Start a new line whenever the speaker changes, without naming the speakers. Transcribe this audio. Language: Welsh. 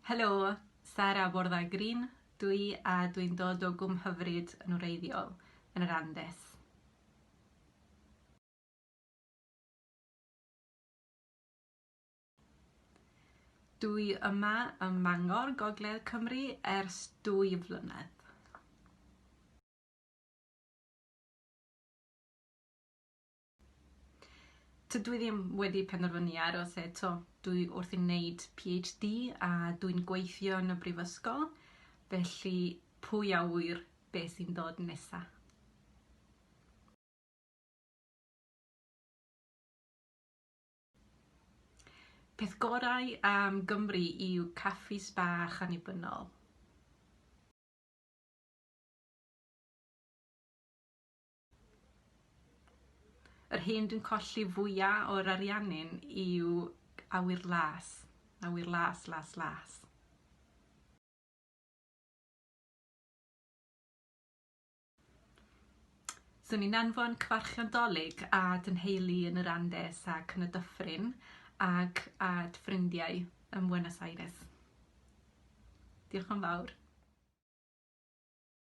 Helo, Sara Borda Green dw i a dwi'n dod o Gwm Hyfryd yn wreiddiol, yn yr Andes. Dw i yma ym Mangor, Gogledd Cymru, ers dwy flynedd. Tydw i ddim wedi penderfynu aros eto. Dwi wrthi'n wneud PhD a dwi'n gweithio yn y brifysgol, felly pwy a ŵyr be sy'n dod nesa. Peth gorau am Gymru yw caffis bach annibynnol. Yr hyn dwi'n colli fwya o'r Ariannin yw awyr las. Awyr las, las, las. Swn i'n anfon cyfarchion 'Dolig at 'y nheulu yn yr Andes ac yn y Dyffryn ac at ffrindiau ym Mhuenos Aires. Diolch yn fawr.